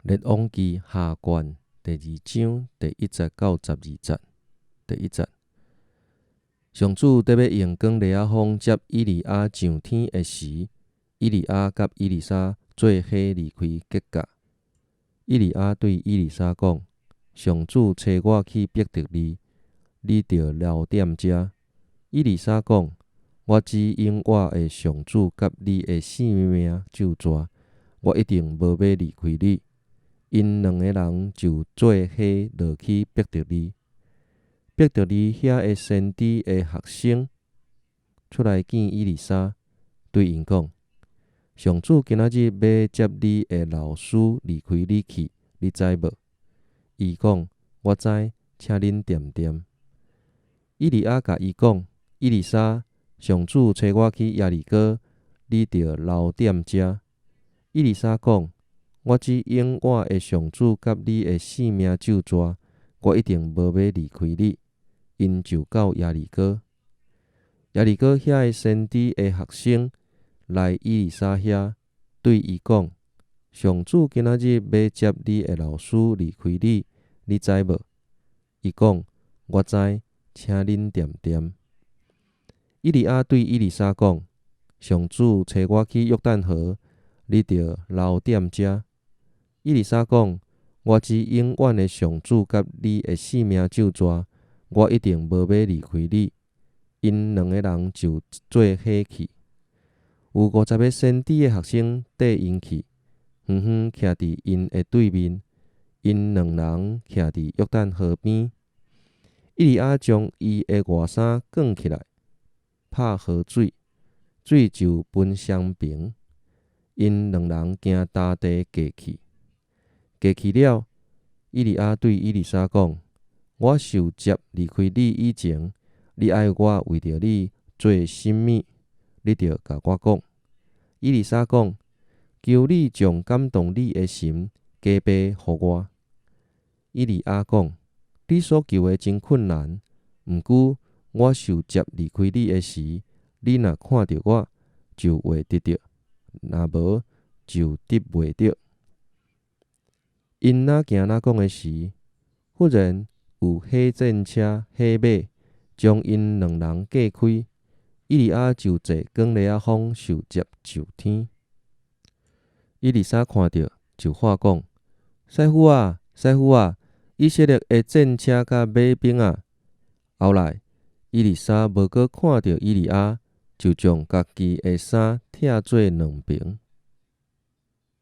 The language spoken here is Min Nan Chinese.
列王記下卷第二章第一節到十二節。第一節，上主佇欲用捲簾仔風接以利亞上天的時，以利亞佮以利沙做伙離開吉甲。以利亞對以利沙講：上主差我去伯特利，你著留踮遮。以利沙講：我只用我的上主佮你的性命咒詛，我一定無欲離開你。𪜶兩个人就做伙落去伯特利。伯特利遐的先知的學生出來見以利沙，對𪜶講：上主今仔日欲接你的老師離開你去，你知無？伊講：我知，請恁恬恬。以利亞共伊講：以利沙，上主差我去耶利哥，你著留踮遮。以利沙講：我只用我的上主佮你的性命咒詛，我一定無欲離開你。𪜶就到耶利哥。耶利哥遐的先知的學生來以利沙遐，對伊講：上主今仔日欲接你的老師離開你，你知無？伊講：我知，請恁恬恬。以利亞對以利沙講：上主差我去約旦河，你著留踮遮。以利沙講：我只永遠的上主佮你的性命咒詛，我一定無欲離開你。𪜶兩个人就做伙去。有五十个先知的學生綴𪜶去，遠遠徛佇𪜶的對面。𪜶兩人徛佇約旦河邊。以利亞將伊的外衫捲起來，拍河水，水就分雙爿。𪜶兩人行乾地過去。過去了，以利亞對以利沙講：我受接離開你以前，你愛我為著你做啥物，你著共我講。以利沙講：求你將感動你的神加百予我。以利亞講：你所求的真困難，毋過我受接離開你的時，你若看著我，就會得著；若無，就得袂著。𪜶若行若講的時，忽然有火戰車、火馬將𪜶兩人隔開，以利亞就坐捲簾仔風受接上天。以利沙看著，就喊講：師傅啊，師傅啊！以色列的戰車佮馬兵啊！後來，以利沙無閣看著以利亞，就將家己的衫拆做兩爿。